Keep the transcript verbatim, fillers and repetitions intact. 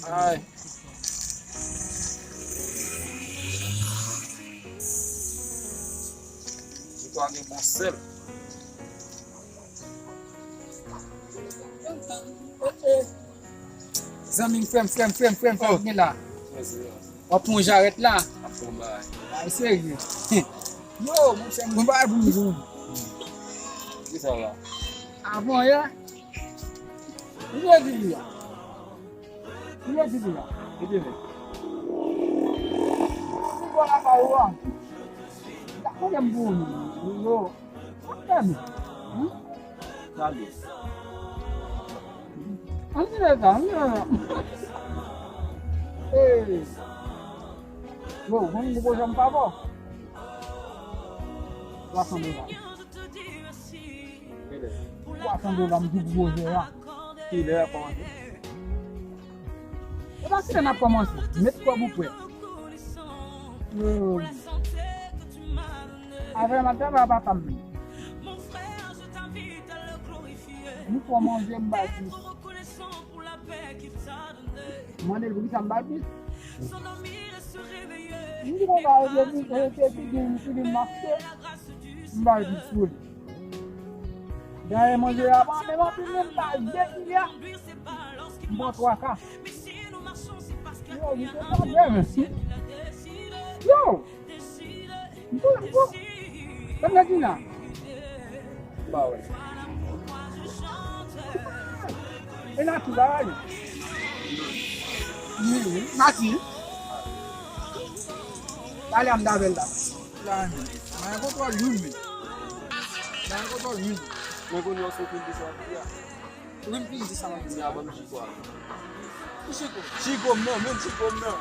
Ay. Ti kwa gen bon sèl. Zanmi m, frè m, frè m, frè m, frè m, sa k gen la? W ap pran jarèt la? Ap pran bagay. Ay, serye. Yo, monchè, m gen bagay pou m di w. Ki sa la? Avan yè, ou te di li a. Ou te di li a. Ou te di. Ou bò lakay ou a. Dakò, m pou ou. Yo. Sa k fè nou? Hmm? Gade. Ann tire sa, ann tire sa. Hey. Yo, mwen m gwo janm pa bò. Twa san dola. Kilè? Twa san dola, m di gwo jè a. Kilè a kòmanse? E pa kilè n ap kòmanse. Met kòb ou prè. Yo. Avè m ap travay a papa m. M fè w manje, m bay plis. M mande l poukisa m bay plis. M di konsa, e te di, e te di, di, di, di m achte, m bay plis pou li. Dayè manje a pa menm anpil, men m bay de kilè, m pran twa ka. Yo, misye pa byen, men. Yo! Mwen, mwen, sa m nan di la? M pa wè. E Nati, ba li. Wi, wi. Nati. Pale a m avè l la. La, men. Mwen kontwòl youn, men. Mwen kontwòl youn. Mwen konnen w sot vin desann. Ou vin vin desann. Mwen a ban m chikwa. Ki chiko? Chiko m nan, men chiko m nan.